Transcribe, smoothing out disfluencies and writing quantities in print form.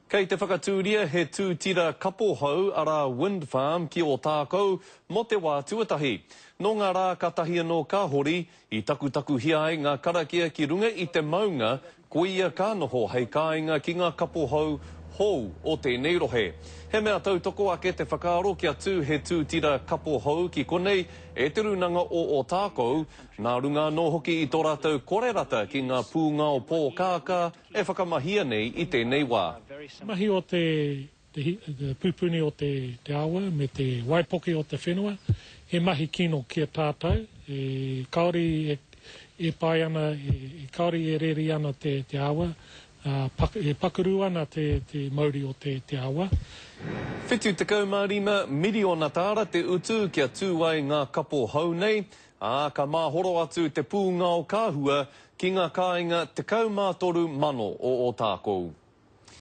Kei te whakatūria he tūtira kapo hou, arā wind farm, ki Ōtākou mō te wā tuatahi. Nō ngā rā katahi anō ka hori, i takutakuhia ai ngā karakia ki runga i te maunga, koia ka noho hei kāinga ki ngā kapo hou hou o tēnei rohe. He mea tautoko ake te whakaaro kia tū he tūtira kapo hou ki konei e Te Rūnanga o Ōtākou, nā runga anō hoki i tō rātou kore rata ki ngā pūngao pōkākā e whakamahia nei i tēnei wā. Mahi o te pupuni o te awa me te waipoke o te whenua, he mahi kino ki a tātou, kāore e pai ana, kāore e reri ana te awa, e pakaru ana te mauri o te awa. 75 miriona tāra te utu kia tū ai ngā kapo hou nei, ā, ka māhoro atu te pūngao ka hua ki ngā kāinga 13,000 o Ōtākou.